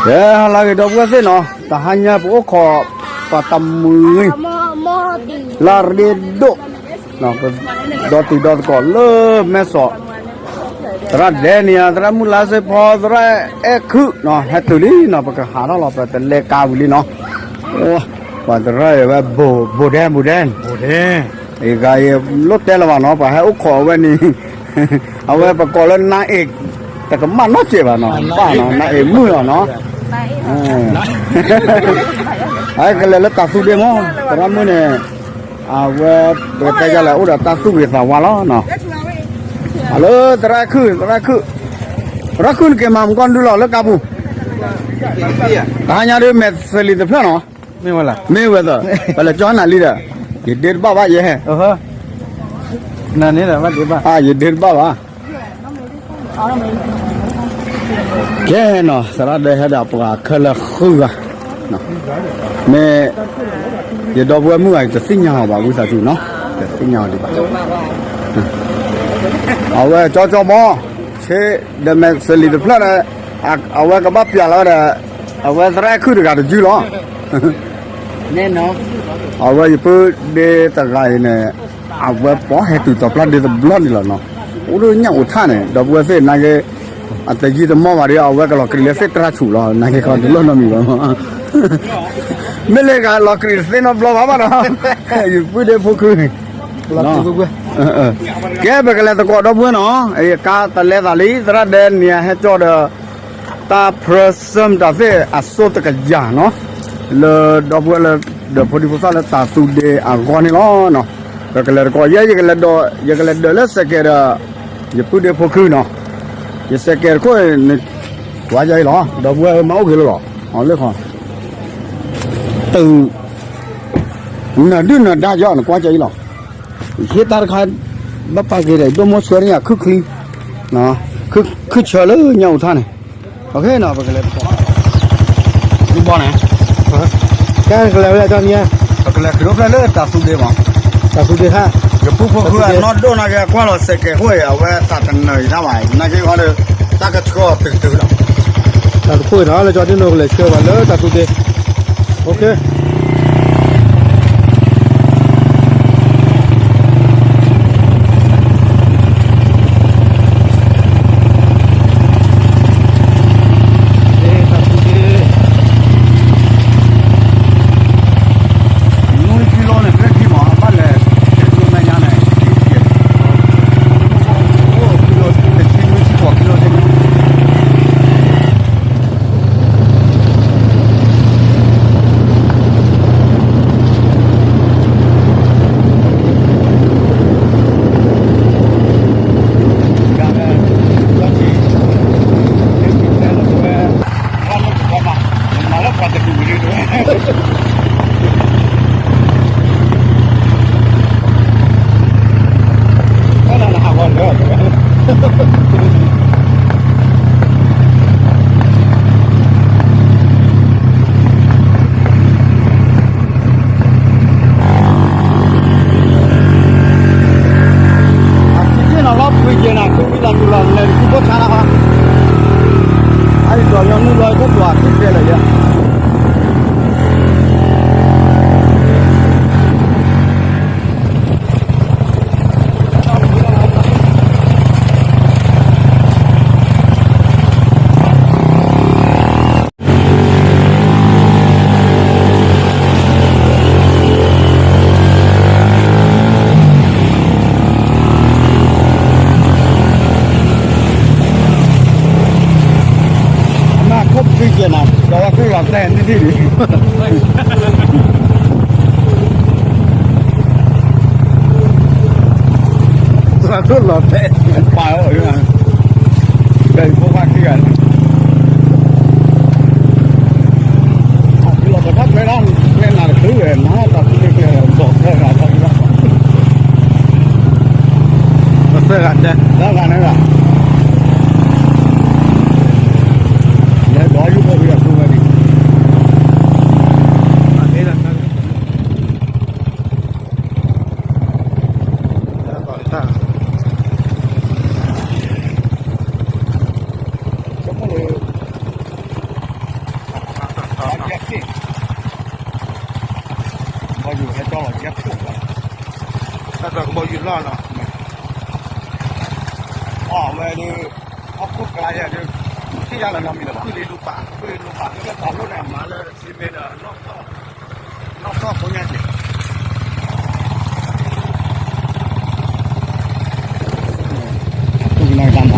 ကဲ ဟါလၢအဂ့ၤ ဒီပုၢ်ဝဲၢ်သ့ၣ်နီၤ, တဟါညါပအိၣ်ခိး ပှၤတမှံၤ လၢအရ့ဒိၣ်, ဒီတံၤဒီသကိးလၢမဲၢ်စီး, သရၣ်ဒဲန့ၣ်ဧါ, သရၣ်မုၢ်လါစ့ဖီ, သရၣ်အဲၣ်ခုၣ်နီၤ, ဟဲတုၤလံနီၤ, ပကဟးထီၣ်လီၤ ပတလဲကါဝံၤလံနီၤ. အိ ပှၤသရၣ်အံၤဝဲ ဘိၣ်ဒဲ ဘိၣ်ဒဲ, အဂၤအံၤ လိၣ်တဲလၢၤဘၣ်နီၤ, ပှၤဟဲအိၣ်ခိးအဝဲန့ၣ် အဝဲပကိးလၢ နါအ့ၣ်, တကမၣ်နီတစဲးဘၣ်နီၤ, ဘၣ်နီၤ နါအ့ၣ်မုၣ်လီၤနီၤ. အကလဲၤလၢတၢ်သူဒ့မး, သရၣ်မုၣ်န့ၣ် အဝဲ ပကတဲယလဲၣ် အိၣ်ဒီးတၢ်သူၣ်ဂ့ၤသးဝါလီၤနီၤ. အလၢသရၣ်ခုၣ်, သရၣ်ခုၣ်, သရၣ်ခုၣ်နက့ၤမၤမူကီၢ်ဒုလီၤလၢကါပူၤ, တဟါညါဒုးမဲာ်သလံၤတဖျၢၣ်နီၤ. မ့ၢ်ဝဲလီၤ, မ့ၢ်ဝဲသၢ, ပလဲၤကၠီနၤလံဒီး, ယဒ့တဘၣ်ဘၣ်ယဲ, နၤန့ၣ်ဒီးဘၣ်ဒ့ဘၣ်, ယဒ့တဘၣ်ဘၣ်. ကဲနီၤ သရၣ်ဒဲဟဲဒီးပှၤခဲလၢာ်ဃုဂၤ, မ့ၢ် ယဒီပုၢ်ဝဲၢ်မုၣ်ဂၤ ယတသ့ၣ်ညါအီၤဘၣ် ဝံသးစူၤနီၤ, တသ့ၣ်ညါအီၤဒံးဘၣ်. အဝဲကၠီကၠီဘီ, ဆ့ဒီးမဲာ်သလံၤတဖျၢၣ်န့ၣ်, အဝဲကဘၣ်ပျးလီၤဒီး, အဝဲသရၣ်ခုၣ်တဂၤတယုၢ်လီၤ. အဝဲယပုၢ်ဒ့တဂၤအံၤန့ၣ်, အဝဲပှၤဟဲတုၤတီၤပျၢ်ဒ့တဘျီန့ၣ်လီၤနီၤ, အိၣ်ဒိၣ်ညၣ်အိၣ်ထၣ်န့ၣ် ဒီပုၢ်ဝဲၢ်သ့ၣ်နာ်က့, အတယံာ်တမီၢ်ဘၣ်ဒီး အဝဲကလီၤကရံးလၢသ့ၣ်တြၢ်ဆူၣ်လီၤ, နာ်က့ခီဒုးလီၢ်နီတမံၤဘၣ်. မ့ၢ်လၢကလီၤကရံးတသ့နီတဘျီဘၣ်ဘၣ်ဒီး, ယပုၢ်ဒ့ဖိခု, ကဲပကလဲၤသကိးဒီပုၢ်ဝဲၢ်နီၤ, အကါတလဲသးလံ သရၣ်ဒဲန့ၣ်ဟဲကၠီဒီး တၢ်ဖြၢၢ်စၢၢ်မတၤသ့ၣ်အစိတကယၤနီၤ, လၢဒီပုၢ်ဝဲၢ်လၢ ဒီဖိဒံဖိသၣ်လၢတၢ်သူဒ့အဂီၢ်န့ၣ်လီၤ. ပကလဲၤသကိးယဲ ယကလဲၤဒၢးလၢစဲးကဲးဒီး ယပုၢ်ဒ့ဖိခုနီၤ, ယစဲးကဲးတခိၣ်န့ၣ်, ကွၢ်ယၤအံၤလီၤ ဒီပုၢ်ဝဲၢ်မ့ၢ်အိၣ်ဂ့ၤလၢလီၤ, အလၢခီ တုၤ နဒုၣ်နဒါယီၤ နကွၢ်ကၢအံၤလီၤ, ဟ့ၣ်တၢ်တခါ ဘၣ်ပာ်က့ၤဒီး ဒိၣ်မိၢ်ဆှၢန့ၢ်ယၤခုၣ်ချံ, ခုၣ်ဆၢလၢညါအိၣ်ထၣ်န့ၣ်, ပကလဲၤသကိး, ဒူဘီန့ၣ်, ကဲကလဲၤဝဲဒၣ်ကၠီနံၤ, ပကလဲၤချုးအိၣ်ဖျဲၣ်လၢတၢ်သူဒ့မး, တၢ်သူဒ့ခါ, ယပုၢ်ဖိခုအနီၢ်ဒိၣ်နာ်က့ ကွၢ်လီၤစဲးကဲးခိၣ်အံၤ အဝဲတၢ်တနၢၤအံၤတၢ်ဘၣ် နာ်က့ခီဒီး, တၢ်ကဆှီအီၤတုၤတုၤလီၤ, တၢ်တခိၣ်အံၤနီၤ လၢကၠီဒုၣ်နကလဲၤဆှၢဘၣ်လၢတၢ်သူဒ့, အထံၣ်နီၤလီၤ ပှ့ၤယဲၢ်နၤ ခိၣ်ဝံသးစူၤလီၤ လဲၤတကူဖိဆါလီၤ, အအံၤဒီးညီနုၢ်လီၤ ခိၣ်ပှၤသ့တဲလၢာ်ယဲၢ် အမ့ၢ်ခိၣ်ပသံကဲနၤ ဒီးဝဲခိၣ်လီၤတဲနံၣ်ဒံၣ်ဒံး ခိၣ်လီၤတဲ ပာ်အီၤ ဒီးဖိခွါခံဂၤန့ၣ် လီၤပထီၣ်ကျဲဒၣ် ကျဲနၤတချုးဝဲ နၤတၢ်သူလ့ၤကျဲဒီး ဘီၣ်သၢဂၤတၢ်ဒုးဘၣ် သၢဂၤတဲ သၢဂၤန့ၣ်ဂၤ လဲၤဒီးယူၤဖိဝံၤဒီးသူဝဲဒံး တၢ် ကဘီယူၤဟဲကၠီလီၤကဲခိၣ်, တၢ်သးကဘီယူၤလီၢ်လီၤ, အီၣ်ဝဲဒုး, အီၣ်ခိၣ်ကျါယဲဒုး, ထံၣ်ယါလၢနီတမံၤလၢၤဘၣ်, လီၤပာ်လီၤန့ၣ် အမၤလၢစံမ့ၢ်ဒီး နီၢ်ထီၣ်ဖိညါက့ၤ သူကနၣ်တၢ်မၤ,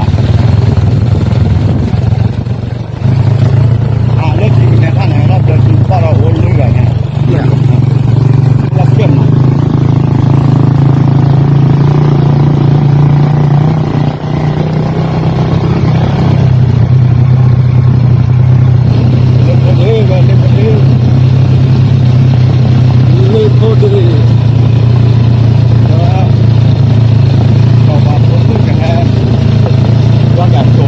အလၢခံကနဲၣ်ဖၣ်န့ၣ် လီၢ်ဘျၢထံဘၣ်ဒီးအိၣ်လၢဂၤန့ၣ်, လီၢ်ဘျၢမး လၢဖိဒ့ဝဲလၢဖိဒ့, လၢဖိဒ့, ပှၤပှၤဖိဒ့ကဟဲ, ပှၤကတိၤ,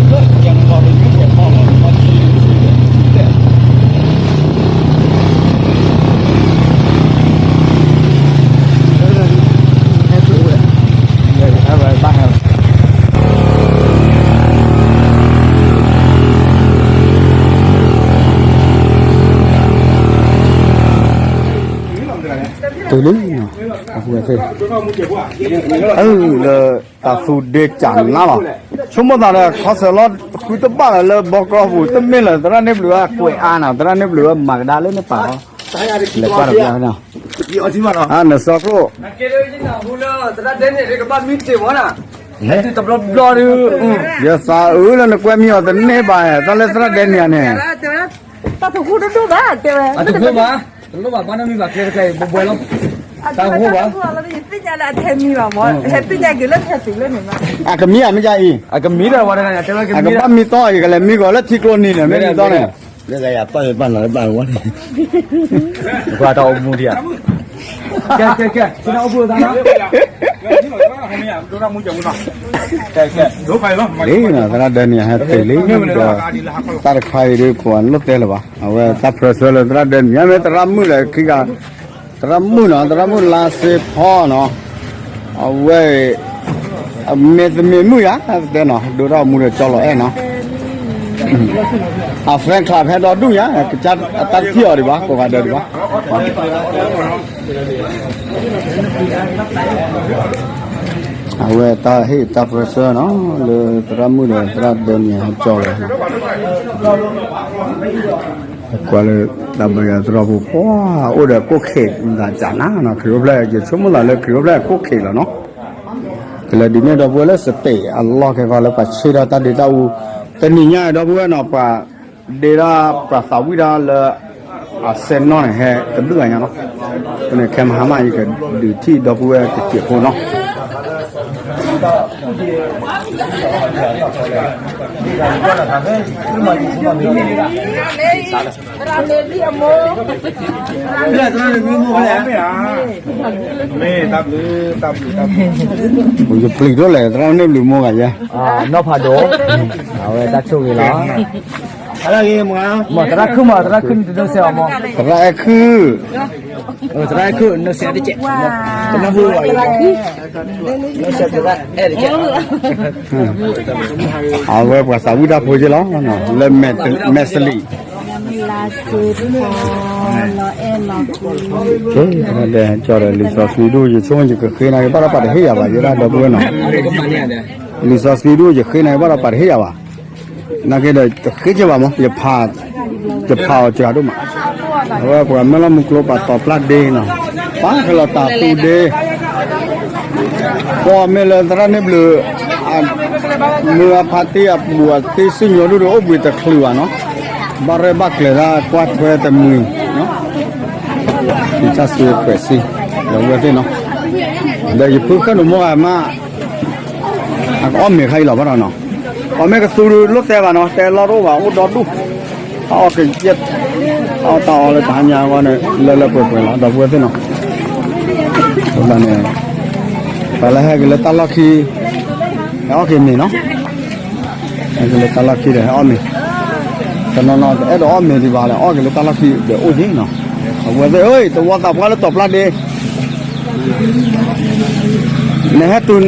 လၢယံၤလီၤတယုၢ်ဝဲထီၣ်လီၤ လီၤတယုၢ်ဝဲ, ဟဲတုၤဝဲ, ဟဲဝဲဘၣ်ဟဲ တုၤလံ, အဃိသ့ၣ်, အၢ လၢတၢ်သူဒ့ကၢ်နါလီၤ, ဆိကမိၣ်သးဒီး ခီစၢၤလီၤဃုတဘၣ်လၢၤလၢဘီကီၢ်ပူၤ တမ့ၢ်လၢသရၣ်န့ၣ်ဘျုးအကွဲးအါနီၤ သရၣ်န့ၣ်ဘျုးအမၤကဒါလၢန့ၣ်ပာ်လီၤ, လဲၤကွၢ်တဘျီနီၤ, နစီၤကျိၣ် တဘျီဘျီဒီး, ယသးအုးလၢနကွဲမံအီၤတန့ၢ်ဘၣ်, တၢ်လၢသရၣ်ဒဲနံၤန့ၣ်, တၢ်တဃိတဒိၣ်ဘၣ်တဲဝဲ, တဃိဘၣ်, တလိၣ်ဘၣ်ဘၣ်နီတမံၤဘၣ်ကျဲတကျဲအံၤ ဘိဘိလီၤ, တၢ်တဃိဘၣ်, ဟဲသ့ၣ်ညါလၢအထဲမံၤဘၣ်မ့ၢ်, ဟဲသ့ၣ်ညါက့ၤလၢထဲတုၤလၢန့ၣ်မ့ၢ်, အကမံၤဧါမ့ၢ်ယါအံၤ, အကမံၤဒီးဝဲတဂၤန့ၣ် တဲဝဲကမံၤဒီး, အကဘၣ်မံၤသီအံၤ ကလဲၤမံၤဂီၤလၢထံကျိနံၤန့ၣ် မ့ၢ်မံၤသီန့ၣ် လၢယပာ်မ့ၢ်ပာ်နီၤလၢပာ်ဝဲန့ၣ်, ပှၤတၢ်အိၣ်မူဒံးဧါ, ကဲကဲကဲ, အိၣ်ဘှံးသးနီၤ, လံနီၤ သရၣ်ဒဲနံၤ ဟဲတ့ၢ်လံဒီး, တၢ်တခါအံၤဒ်ကိးလိာ်တဲလၢၤဘၣ်, အဝဲတၢ်ပြၢဆၢလၢသရၣ်ဒဲနံၤ မ့ၢ်သရၣ်မုၣ်လၢခံဂၤ, သရၣ်မုၣ်နီၤ သရၣ်မုၣ်လါစ့ဖီနီၤ, အဝဲ မ့ၢ်သမံးမုၣ်ယါ တဲနီၤ ဒိၣ်ထီၣ်မူဒီးကၠီလီၤအဲၣ်နီၤ, အ fan club ဟဲဒီဒူၣ်ညါ အတၢ်တထံၣ်အီၤဒံးဘၣ် ကိးဂၤဒဲးဒံးဘၣ်, အဝဲတၢ်ဟ့ၣ်တၢ်ပြၢဆၢနီၤ လၢသရၣ်မုၣ်ဒီးသရၣ်ဒဲနံၤ ဟဲကၠီလီၤ ကွၢ်လၢတၢ်ဘၢယၤသရိာ်ပူၤ ပှၤအိၣ်ဒီးကိၣ်ခ့းသးကနၤနီၤ ခရံာ်အိၣ်ဖျဲၣ် ယဆိကမိၣ်သးလၢခရံာ်အိၣ်ဖျဲၣ်ကိၣ်ခ့းလီၤနီၤ, ကလဲၤဒုးနဲၣ်ဒီပုၢ်ဝဲၢ်လၢ stage အလီၢ်ခဲကီၢ်လၢပှၤဆ့ထီၣ်တၢ်ဒုးတၢ်အူ, တနံၤညါဒီပုၢ်ဝဲၢ်နီၤ ပှၤဒ့ဒၣ်ပှၤသးဝံၣ်ဒၣ်လၢ အစဲနီၣ်န့ၣ် ဟဲတဘျုးဂၤညါနီၤ, ဖဲန့ၣ်ခဲမဟါမၢ် ယကဒုးထံၣ်ဒီပုၢ်ဝဲၢ်တစဲးဖိနီၤ ယပျံၤဒိၣ်လဲၣ် သရၣ်န့ၣ်ဘျုးမိၢ်ဂၤယဲ, နီၢ်ဖးဒိၣ်, အဝဲတၢ်ဆိၣ်ဂ့ၤလီၤ, မ့ၢ်သရၣ်ခုၣ်မး သရၣ်ခုၣ်န့ၣ်တဒိးစဲအီၤမး, သရၣ်အဲၣ်ခုၣ်, သရၣ်အဲၣ်ခုၣ် နစဲတကဲး, နစဲသရၣ်အဲၣ်တကဲး အဝဲပှၤသးဝံၣ်တၢ်ဖိက့လီၤ, လၢမဲာ်စလံး, လၢအဲၣ်လီၤ, ကၠီဒီးလံာ်စီဆှံဒိၣ် ယဆိကမိၣ်ယကဃ့နၤက့ၤဘၣ်ဒီးပှၤတဟ့ၣ်ယၤဘၣ် ယဲဒၣ်ဒီပုၢ်ဝဲၢ်နီၤ, လံာ်စီဆှံဒိၣ်ယဃ့နၤက့ၤဘၣ်ဒီးပှၤတဟ့ၣ်ယၤဘၣ်, နာ်က့ဒီးတဃ့က့ၤဘၣ်မး ယဖးအီၤစှၤဒိၣ်မး, အဝဲပှၤမဲၢ်လီၢ်မူကျိၤပှၤတီၤဖျါဒ့နီၤ, ပာ်ကလီၤတၢ်သူဒ့ ပှၤမ့ၢ်လၢသရၣ်န့ၣ်ဘျုး, မုၢ်အဖါတံၢ်အဘူးအသံစံၣ်ညီၣ်ဒိၣ်ဒီးအိၣ်ဘှံးတချုးဘၣ်နီၤ, ဘၣ်ရဲၣ်ဘၣ်ကျဲၤတၢ်ကွၢ်ထွဲတမှံၤ, ယတၢ်စံးခွဲးစံး, ဒီပုၢ်ဝဲၢ်သ့ၣ်နီၤ, ဒီးယဖုဃဲၣ်နူာ်မိၢ်ဂၤမး အကအီၣ်မ့ၤခါအံၤလီၤဘၣ်ဒီးနီၤ, ပှၤမ့ၢ်ကသူဒုးလိၣ်တဲဘၣ်နီၤ တဲလီၢ်တအိၣ်ဘၣ်အိၣ်ဒီဒူၣ်, အအီၣ်ကယဲၢ်, အီၣ်တၢ်အီလၢတဟါညါအဂီၢ်န့ၣ် လၢလၢပှဲၤပှဲၤလီၤ ဒီပုၢ်ဝဲၢ်သ့ၣ်နီၤ, အဃိသတးန့ၣ်, ပှၤလၢဟဲက့ၤလၢတၢ်လီၢ်ခံ, ဟဲအီၣ်က့ၤမ့ၤနီၤ, ဟဲက့ၤလၢတၢ်လီၢ်ခံဒီးဟဲအီၣ်မ့ၤ, တနီၤနီၤတအဲၣ်ဒိးအီၣ်မ့ၤဒံးဘၣ်လၢအီၣ်က့ၤလၢတၢ်လီၢ်ခံဒီးအိၣ်က့ၤနီၤ, အဝဲသ့ၣ်ဧၢ တဝီသးပှၢ်လၢတီၤပျၢ်ဒ့ နဟဲတုၤ,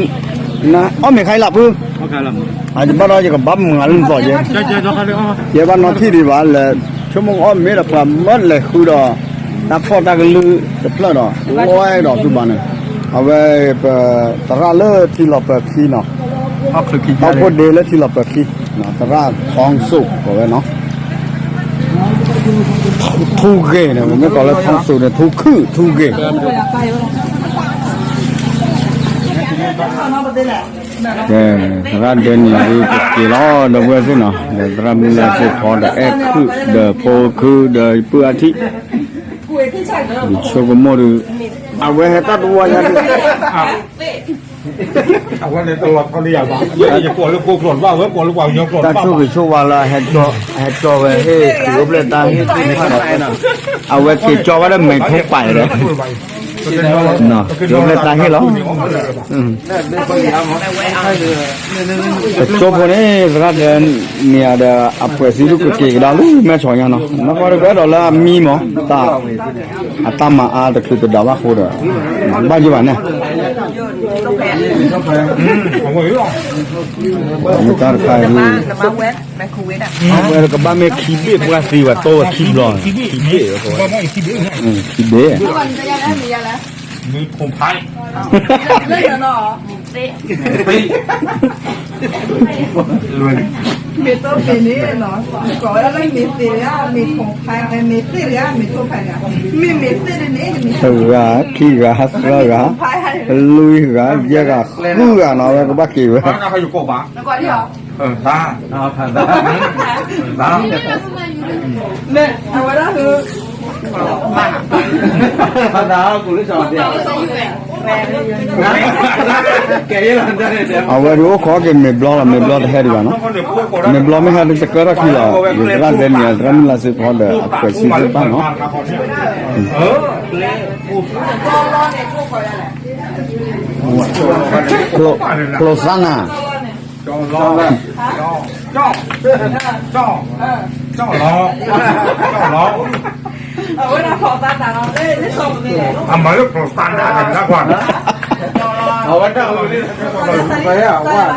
နအီၣ်မ့ၤခါအံၤလၢပုၢ်, ယဘၣ်ဒီးယကဘၣ်မၤလၢနသိးယဲ, ယဲဘၣ်နီထံၣ်ဒံးဘၣ်လဲၣ်, ဆိကမိၣ်အီၣ်မ့ၤဒီးပှၤမၢလဲၤဃုဒီး, တၢ်ဖီၣ်တၢ်ကလုၢ်တဖျၢၣ်ဒီး ဝဲဒီးသုဘၣ်န့ၣ်, အဝဲပသရၣ်လၢထံလီၤပၢၤခံနီၤ, ဟီၣ်ခိၣ်ဒ့လၢထံလီၤပၢၤခံ, သရၣ်ထီစိးကိးဝဲနီၤ, ထူဂ့ၤန့ၣ် မ့ၢ်ကိးလၢထီစိးန့ၣ် ထူခုၣ်ထူဂ့ၤ ကဲ, သရၣ်ဒဲနံၣ်ဒုးကက့ၤလီၤ ဒီပုၢ်ဝဲၢ်သ့ၣ်နီၤ, ဒီးသရၣ်မုၢ်လၢ်စ့ၢ်ကီးဒီးအဲၣ်ခုၣ်ဒီးဖိခုၣ်ဒီးပုၢ်အထံး, ယဆိကမိၣ်ဒုး, အဝဲဟဲတၢ်တဝီညါဒုး, အဝဲန့ၣ်တလီၤထီလံယၤဘၣ်, ယကွၢ်လၢဖိကျိာ်တဘၣ် အဝဲကွၢ်လၢပှၤကညီကျိာ်တဘၣ်ဘၣ်, တၢ်ဆိၣ်ဂ့ၤဆိၣ်ဝါလၢအဟဲကၠီဝဲဟ့ၣ်ခရံာ်အိၣ်ဖျဲၣ်တၢ်ဟ့ၣ်သ့ၣ်တဖၣ်ဒီး, အဝဲက့ၤကၠီဝဲဒၣ်မဲာ်ထိၣ်ပာ်ဒီး ခရံာ်အိၣ်ဖျဲၣ်တၢ်ဟ့ၣ်လီၤ. ပကၠိဖိန့ၣ် သရၣ်ဒဲနံၣ်ဒီး အပှဲၤစံဒုးကက့ၤကဒါလၢမဲၢ်ဆီးညါနီၤ, နကီၢ်တကွဲဒီးလၢအမံမး, တၢ်, အတၢ်မၤအါတချုးတဒၣ်ဘၣ်ဃိဒီး, ဘၣ်ယိၣ်ဘၣ်န့ၣ်, မ့ၢ်တၢ်တခါအံၤ အဝဲကဘၣ်မ့ၢ်ခံဘ့ၣ်ပှၢ်သံဝဲ တီဝဲခံဘျီ, ခံဘ့ၣ်, ခံဘ့ၣ်, မ့ၢ်တိၢ်ဖဲန့ၣ်, ကိးဝဲဒၣ်လၢမ့ၢ်သ့ၣ်တဂၤ, မ့ၢ်ထိၣ်ဖဲ, မ့ၢ်သ့ၣ်တဂၤ, မ့ၢ်ထိၣ်ဖဲတဂၤ, မ့ၢ်မ့ၢ်သ့ၣ်တန့ၣ်, တဂၤ, ခံဂၤ, သၢဂၤ, လွံၢ်ဂၤ, ယဲၢ်ဂၤ, ဃုဂၤနီၤ, အဝဲကဘၣ်က့ၤဝဲ, အဝဲဒုးအိၣ်ခိးက့ၤမ့ၢ်ဘျီလီၤ, မ့ၢ်ဘျီတဟဲဒံးဘၣ်နီၤ, မ့ၢ်ဘျီမ့ၢ်ဟဲဒုးတကၢထီၣ်ခံလီၤ, ယသရၣ်ဒဲနံၣ် သရၣ်မုၢ်လၢ်စ့ၢ်ကီးဒီးအပှဲၤစံသ့ၣ်တဖၣ်နီၤ, ကျိသးနၤ န့ၣ်လံ, န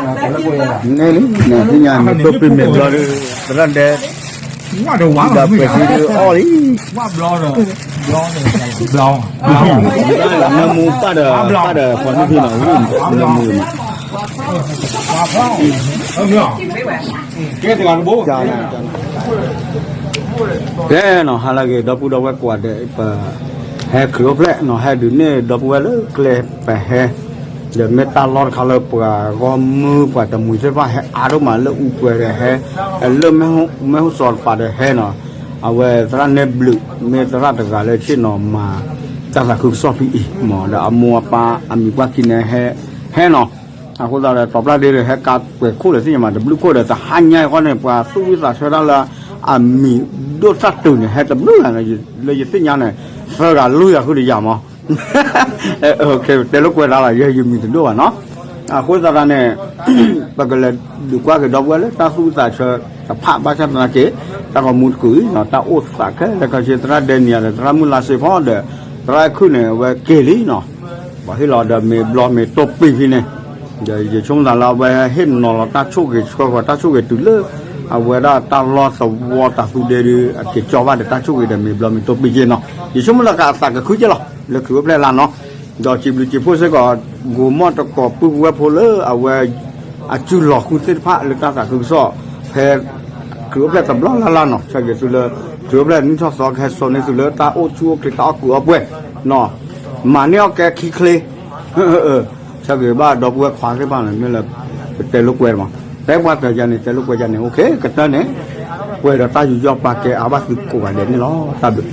သ့ၣ်ညါမ့ၢ်တိၢ်ပ့ၢ်မ့ၢ်ဘျီဒီး, သရၣ်ဒဲ, ဒီးပှဲၤစံဒုးအီၣ်လံ, နၢမူပၢ်ဒီး, ပၢ်ဒီးဖီနုၢ်ဖံနီၤ, နၢမူန့ၣ် ကဲနီၤ, ဟါလၢအဂ့ၤ ဒီပုၢ်ဒီဝဲၢ်ကိးဂၤဒဲး, ပဟဲခရံာ်အိၣ်ဖျဲၣ်နီၤ, ဟဲဒုးန့ၢ်ဒီပုၢ်ဝဲၢ်လၢကျဲပဟဲ, ဒီးမ့ၢ်တၢ်လီၢ်တခါလၢပှၤဂီၢ်မုၢ်ပှၤတမှံၤသ့ၣ်တဖၣ်ဟဲအါဒိၣ်မးလၢအူပှဲၤဒီးဟဲ, လၢမဲၢ်ဟူစီၤတပၤဒီးဟဲနီၤ, အဝဲသရၣ်နဲဘျုး မ့ၢ်သရၣ်တဂၤလၢဆ့ၣ်နီၤမၤတၢ်သးခုကစီၣ်ဖဲအံၤမး, ဒီးအမိၢ်အပၢ်အမံၤပှၢ်ခံန့ၣ်ဟဲ, ဟဲနီၤ, အဃိသတးဒီး တီၤပျၢ်ဒ့ဒီး ဟဲကးပှဲၤခိၣ်လၢသ့ၣ်ညါမး တဘျုးခိၣ်ဒီးတဟါညါအံၤဃီန့ၣ် ပှၤသူၣ်ဝံသးဆၢတၢ်လၢအမံၤဒိၣ်တၢ်တုၤန့ၣ် ဟဲတဘျုးဂၤန့ၣ် လၢယသ့ၣ်ညါန့ၣ် သၢဂၤလွံၢ်ဂၤဃုာ်ဒီးယၤမး, တဲလိာ်ကွဲးတၢ်လီၤ ယဲယမံၤတဒိၣ်ဘၣ်နီၤ, အဃိသတးန့ၣ် ပကလဲၤဒုးကွၢ်က့ၤဒီပုၢ်ဝဲၢ်လၢတၢ်သူၣ်ဝံသးဆၢတဖၣ် ဘၣ်ဆၣ်သနာ်က့ တၢ်ဂီၤမူတကုာ်အံၤနီၤ တၢ်အိၣ်သးခဲလၢာ်ခဲဆ့ သရၣ်ဒဲနံၣ်ယၤဒီး သရၣ်မုၢ်လါစ့ဖီဒီး သရၣ်အဲၣ်ခုၣ်န့ၣ် အဝဲက့ၤလံနီၤ, ပှၤဟ့ၣ်လီၤဒီးမ့ၢ်ဘျီမ့ၢ်တိၢ်ပ့ၢ်ဖဲန့ၣ်, ဒီးယဆိကမိၣ်သးလၢအဝဲဟ့ၣ်နီၤလီၤတၢ်ဆိၣ်ဂ့ၤဆှၢဃီၤတၢ်ဆိၣ်ဂ့ၤတုၤလၢ အဝဲဒၣ်တၢ်လီၢ်သဝီတၢ်သူဒဲဒုး အက့ၤကၠီဘၣ်ဒီးတၢ်ဆိၣ်ဂ့ၤဒီးမ့ၢ်ဘျီမ့ၢ်တိၢ်ပ့ၢ်က့ၤနီၤ, ယဆိကမိၣ်လၢအသးကခုက့ၤလီၤ လၢခရံာ်အိၣ်ဖျဲၣ်လါနီၤ, ဒီးစံးဘျုးစံးဖှိၣ်စ့ၢ်ကီး ဂိၤမီၣ်တကိးပုၢ်ဝဲၢ်ဖိလၢအဝဲ အစုလီၤဃုသ့ၣ်တဖၣ်လၢတၢ်သးခုကစီၣ် ဖဲ ခရံာ်အိၣ်ဖျဲၣ်တဘျီလၢ်လၢ်နီၤ, ဆၢဂ့ၤသုလၢ ခရံာ်အိၣ်ဖျဲၣ်နံၣ်ထီၣ်သီကဟဲစိာ်န့ၢ်သုလၢ တၢ်အိၣ်ဆူၣ်အိၣ်ချ့တၢ်အီၣ်ကုးအီပှဲၤနီၤ, မၤန့ၢ်အီၣ်ကဲခံချ့ ဆၢဂ့ၤဘၣ်ဒီပုၢ်ဝဲၢ်ခွါသ့ၣ်တဖၣ်န့ၣ် မ့ၢ်လၢ ပတဲလိာ်ကွဲးမး, တဲပှၤတၢၢ်ယၤန့ၣ် တဲလိာ်ကွဲးယၤန့ၣ် okay ကတၢၢ်န့ၣ် ပှဲၤဒီးတၢ်ယူးယီၣ်ပာ်ကဲအါဘၣ်သုကိးဂၤဒဲးန့ၣ်လီၤ. တၢ်ဘျုး